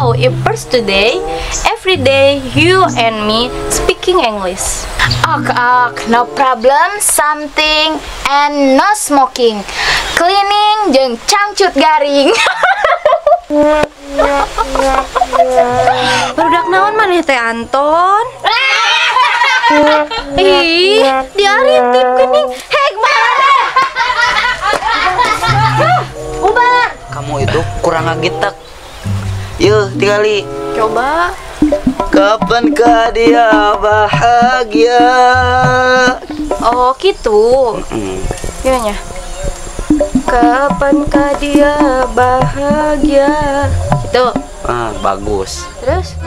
How if first today, every day you and me speaking English? Ok, ok, no problem, something, and no smoking. Cleaning jeung cangcut garing. Barudak naon maneh teh Anton? Ih, diaritip geuning. Hek mana? Ubar. Kamu itu kurang ngagitak. Yuh, tingali. Coba. Kapankah dia bahagia? Oh, gitu. Gimana? Kapankah dia bahagia? Gitu. Ah, bagus. Terus?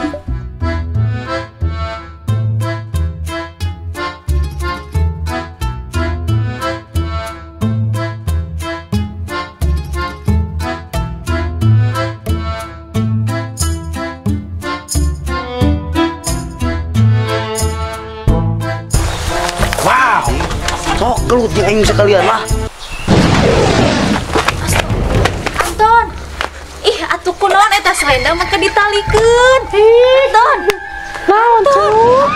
Wow. Sok gelut jeung aing sekalian lah. Anton. Ih, atuh kunaon eta selendang maka ditalikeun. Anton. Naon tuh?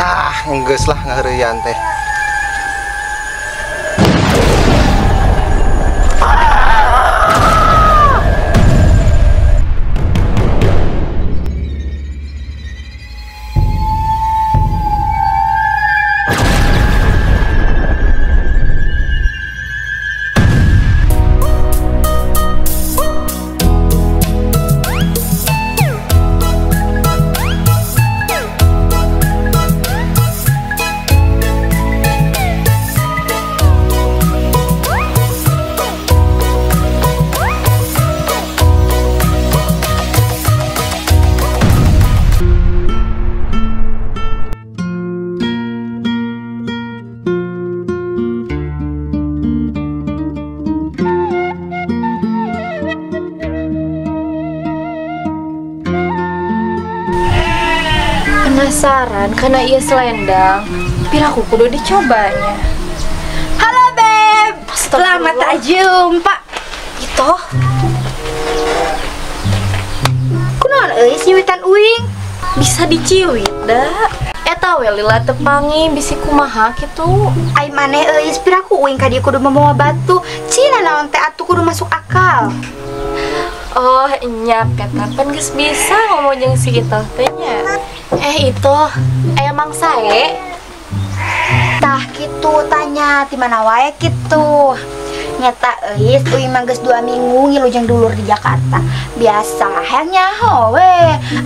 Ah, enggeus lah ngaheureuyan teh. Penasaran karena ia selendang, piraku kudu dicobanya. Halo beb, selamat tak jumpa. Itu. Kunaon euy nyiwitan uing? Bisa diciwit da. Eta we lila tepangi bisi kumaha kitu. Ai maneh euy piraku uing ka dieu kudu mamawa batu. Cina naon teh atuh kudu masuk akal. Oh, nya kata pan geus bisa ngomong jeung si itu teh nya. Itu aya Mang Sae. Tah kitu tanya ti mana wae kitu. Nyata euy, uing mah geus 2 minggu ngilu jeung dulur di Jakarta. Biasa hayang nyaho we.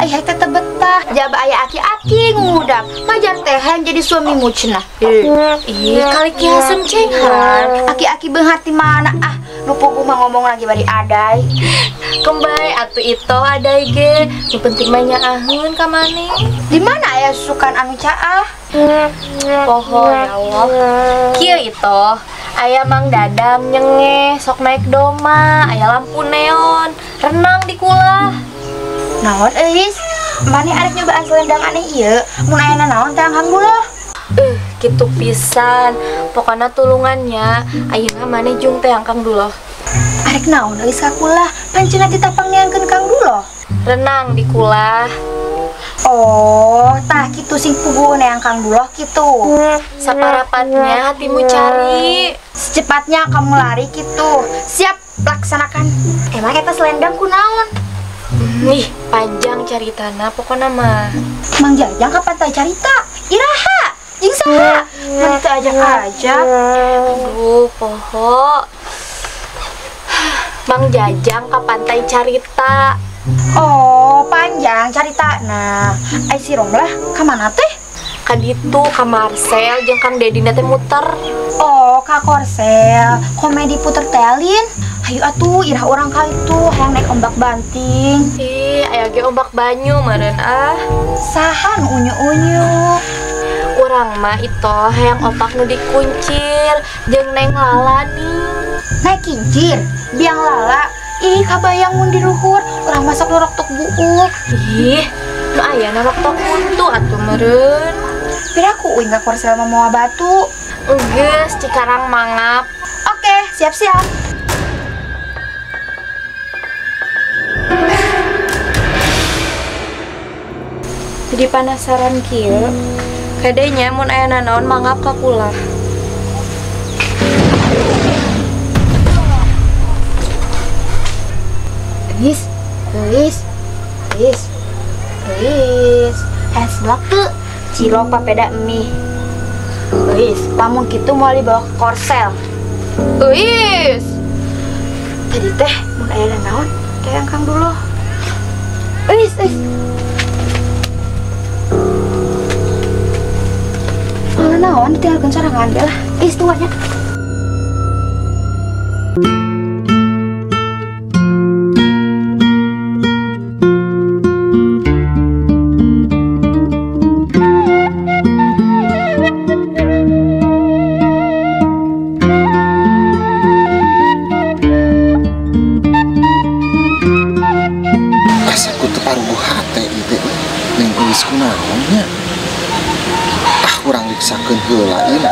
Ai hayang teh teu betah, jaba aya aki-aki ngudak. Majar teh hayang jadi suamimu cenah. Ih, kali Ki Hasan cenghan. Aki-aki beunghar ti mana ah? Nu puguh mah ngomong lagi bari adai. Kembali atuh itu adai ge. Nu penting mah nyaaheun ka maneh. Di mana aya susukan anu caah? Poho ya Allah. Kieu itu aya Mang Dadang nyengeh sok naik doma, aya lampu neon, renang di kulah. Naon euis? Maneh arek nyobaan selendang aneh ieu, mun aya naon teh alhamdulillah. Kitu pisan. Pokona tulungannya ayeuna maneh jung teh Kang Duloh. Arek naon euis ka kulah? Pancena ditapang neangkeun Kang Duloh. Renang di kulah. Oh, tah kitu sing puguh neang Kang Duloh kitu. Saparapatnya hatimu cari. Secepatnya kamu lari kitu. Siap laksanakan. Emang eta selendang kunaon? Nih, panjang caritana pokona mah. Mang Jajang ka pantai carita? Iraha, jeung saha? Mun teu ajak-ajak. Aduh, poho. Mang Jajang ka pantai carita. Oh, panjang carita. Nah, ai si Romlah ka mana teh? Ka ditu ka Marcel jeung Kang Dedina teh muter. Oh, ka Korsel, komedi puter telin. Hayu atuh irah urang ka itu hayang naik ombak banting. Ih, aya ge ombak banyu meureun ah. Saha nu unyu-unyu? Urang mah itu hayang ombak nu dikuncir jeung Neng Lala nih. Naik kincir, biang lala. Ih, kabayang mun di luhur, urang masak nu roktok buuk. Ih, nu aya na roktok huntu atuh meureun. Piraku uing ka Korsel mah moal batu. Geus Cikarang mangap. Oke, siap-siap. Jadi penasaran kieu. Kadenya mun aya nanaon mangap ka kula. Euis, euis, euis, euis. Es blak teu, cilok papeda mie. Euis, lamun kitu moal dibawa ke Korsel. Euis. Tadi teh mun aya nanaon, teh angkang dulu. Euis, euis. Malah naon ditinggalkeun sorangan ge lah. Euis tungguannya. Asa ku teu paruguh hate ieu teh. Neng Euis kunaon nya? Ah, urang riksakeun heula ieu.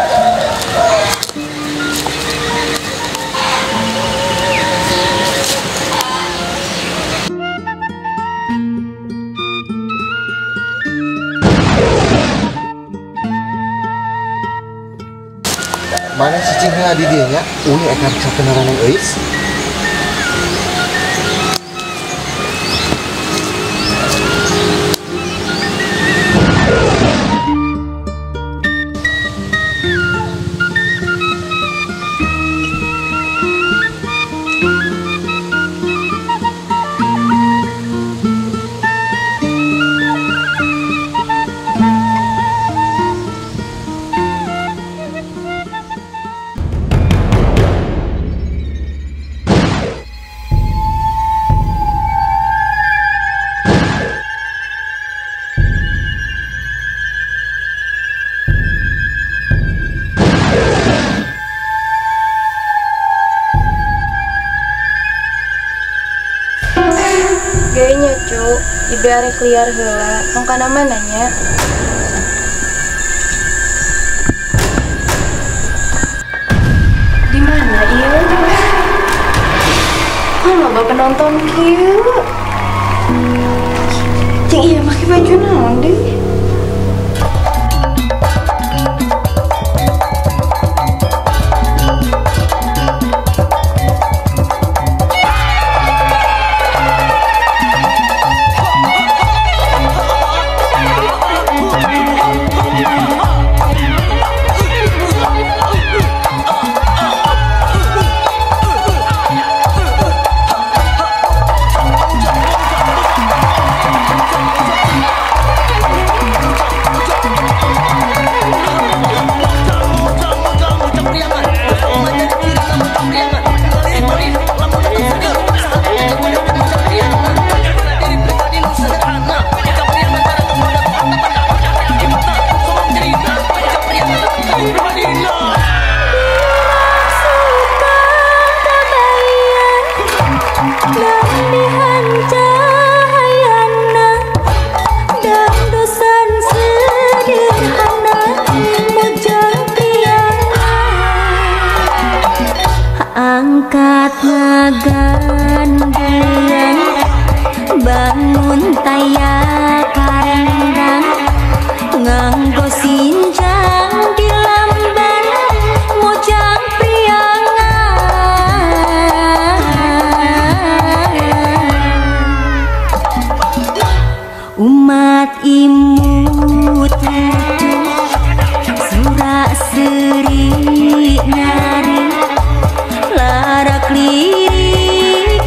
Mana cicing heula di dieu nya? Uing eta riksakeun heula Neng Euis. Gayanya cu, ibe arek liar heula, tong kana mana nya? Di mana ieu? Kok loba penonton kieu? Cing ieu make baju naon deui? Angkat ngagandengan bangun taya karendang nganggo sinjang di lamban mojang priangan umat imut surak seri nari larak lirik.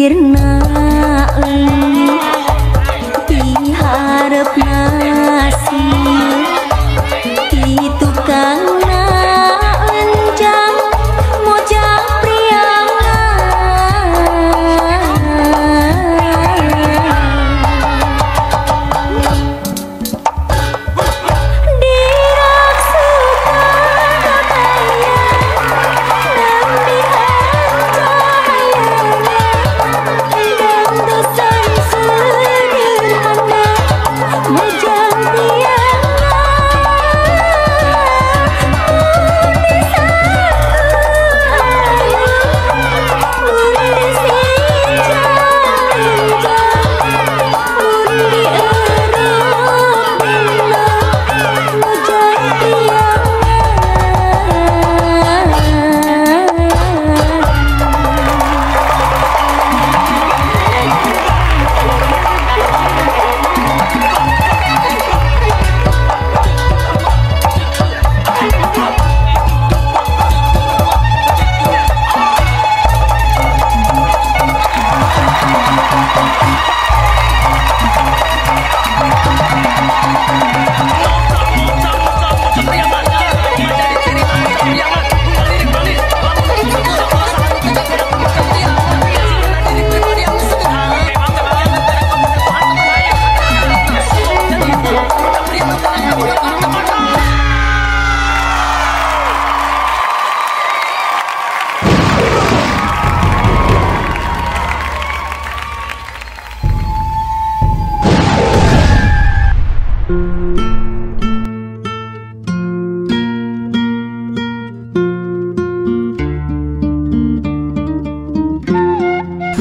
Pikirna leungit piharepna sieun ti tukangna enjang mojang priangan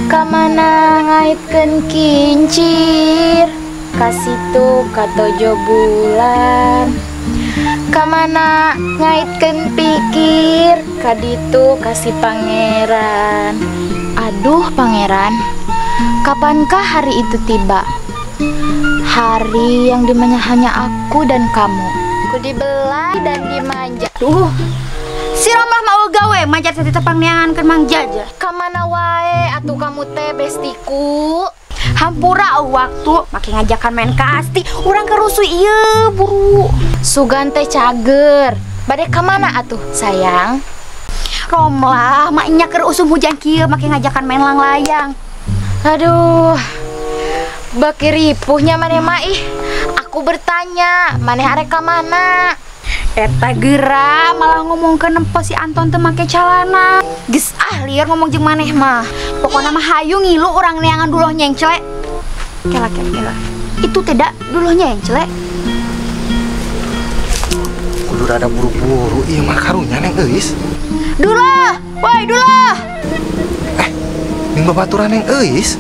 Kamana ngaitkeun kincir ka situ ka tojo bulan. Kamana ngaitkeun pikir ka ditu ka si pangeran. Aduh pangeran, kapankah hari itu tiba? Hari yang dimana hanya aku dan kamu. Ku dibelai dan dimanja. Duh, si Romlah mau gawe manjat tadi tepang neangan ke Mang Jaja. Kamana wae atuh kamu teh bestiku? Hampura waktu make ngajakan main kasti, urang kerusuh ieu buru. Sugan teh cager. Bade kamana atuh sayang? Romlah maknya keur usum hujan kieu make ngajakan main langlayang. Aduh, baki ripuhnya maneh mah ih. Aku bertanya, maneh arek ka mana? Eta geura malah ngomongkeun nempo si Anton teu make calana. Geus ah lieur ngomong jeung maneh mah. Pokona mah hayu ngilu urang neangan duloh nyengcle. Kela kela kela. Itu tidak duloh nyengcle. Kudu rada buru-buru ieu mah karunya Neng Euis. Duloh, woi duloh. Ning babaturan Neng Euis.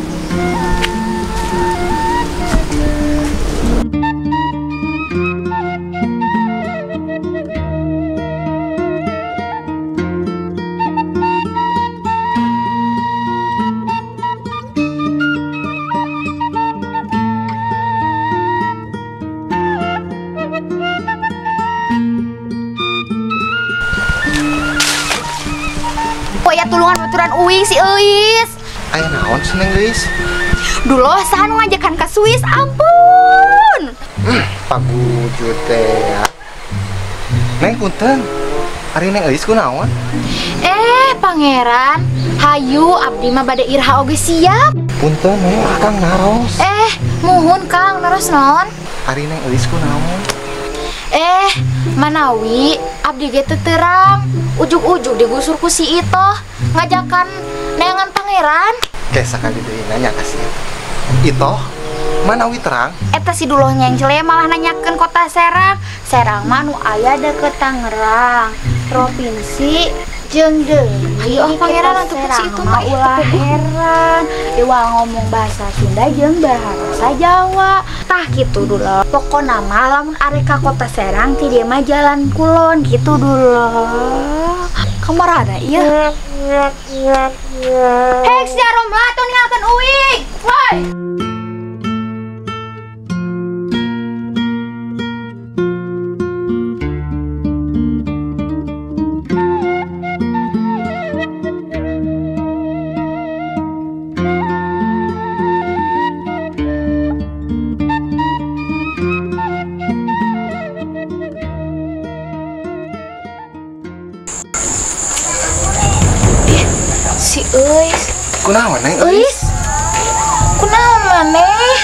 Tulungan baturan uing si Euis. Aya naon sih Neng Euis? Duloh saha nu ngajakan ka Swiss, ampun. Pagujud teh. Neng punten. Ari Neng Euis kunaon? Pangeran, hayu abdi mah bade iraha oge siap. Punten Neng, akang naros. Muhun Kang, naros naon? Ari Neng Euis kunaon? Manawi abdi ge teu terang. Ujug-ujug digusur ku si Itoh ngajakan neangan pangeran. Kayak sakali deui nanya ka si Itoh, manawi terang? Eta si duloh nyengcle malah nanyakeun kota Serang. Serang mah nu aya deukeut Tangerang, provinsi jeung deui. Ayo pangeran atuh si itu mah ulah heran. Iwal ngomong bahasa Sunda jeung bahasa Jawa. Tah kitu duloh. Pokona mah lamun arek ka kota Serang ti dieu mah jalan kulon kitu duloh. Kamarana ieu? Hek sia Romlah tong ninggalkeun uing. Woi. Euis. Kunaon Neng Euis? Kunaon maneh?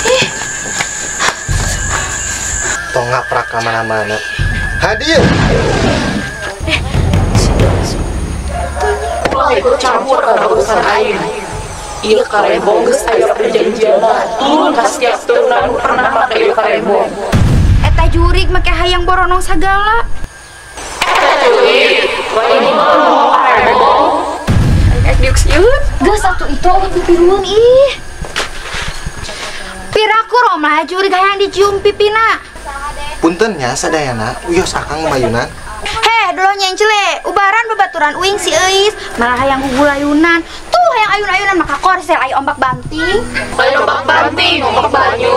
Ih. Tong ngaprak ka mana-mana. Hadir. Ulah ikut campur kana urusan aing. Ieu karembong geus aya perjanjianna. Turun ka setiap turunan pernah make ieu karembong. Eta jurig make hayang boronong sagala. Eta jurig, lain boronong karembong. Diuksieun. Geus atuh itu eueuh pipirueun ih. Piraku romlah jurig hayang dicium pipina. Punten nya sadayana, wios akang mayunan. Heh, dulu nyencele, ubaran babaturan uing si Euis, malah hayang gugulayunan. Tuh hayang ayun-ayunan maka korsel ayo ombak banting. Ayo ombak banting, ombak banyu.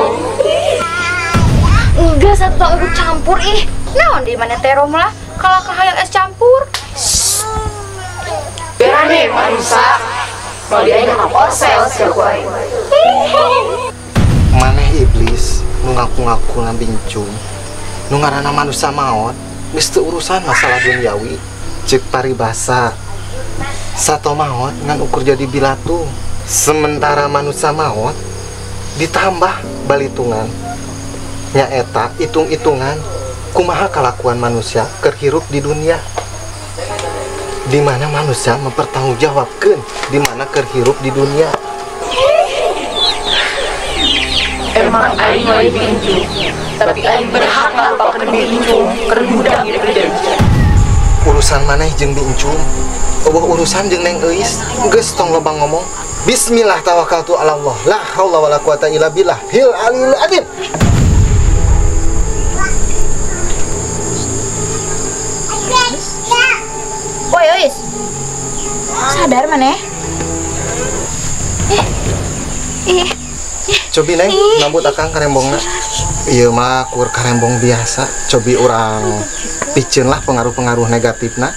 Enggak satu aku campur ih. Naon di mana teh romlah kalau kahayang es campur. Berani manusia, mau dia aing korsel sia ku aing. Maneh iblis nu ngaku-ngaku ngabincung. Nu ngaranna manusia maot, geus teu urusan masalah duniawi. Ceuk paribasa sato maot ngan ukur jadi bilatung. Sementara manusia maot ditambah balitungan. Nyaeta hitung-hitungan kumaha kalakuan manusia keur hirup di dunia. Di mana manusia mempertanggungjawabkeun di mana keur hirup di dunia. Emang aing lain bincung, tapi aing berhak ngalapakeun bincung keur budak ieu perjanjian. Urusan maneh jeung bincung, eueuh urusan jeung Neng Euis, geus tong loba ngomong. Bismillah tawakkaltu ala Allah, la haula wala quwata illa billah, hil alil azim. Woi Euis. Sadar maneh? Ih. Cobi Neng, nambut akang karembongna. Ieu mah kur karembong biasa. Cobi urang piceun lah pengaruh-pengaruh negatifna.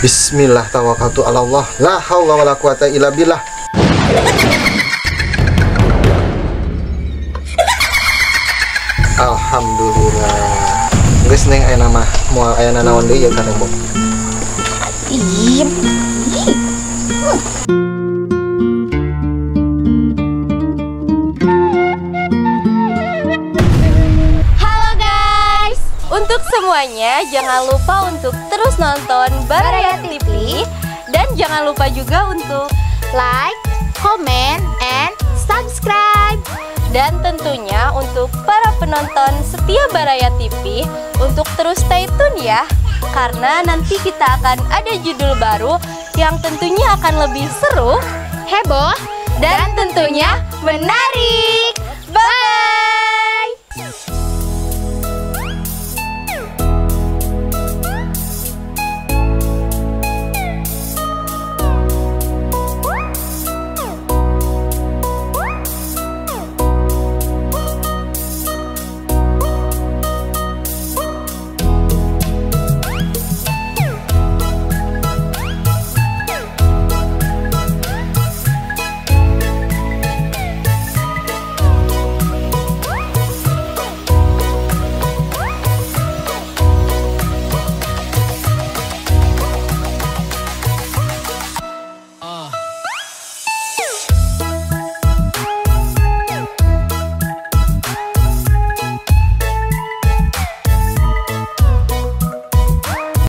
Bismillah tawakkaltu ala Allah, la haula wala quwata illa billah. Alhamdulillah. Geus Neng aya mah moal aya nanaon deui ieu karembong. Ih. Untuk semuanya, jangan lupa untuk terus nonton Baraya TV dan jangan lupa juga untuk like, comment, and subscribe. Dan tentunya untuk para penonton setia Baraya TV untuk terus stay tune ya, karena nanti kita akan ada judul baru yang tentunya akan lebih seru, heboh, dan tentunya menarik.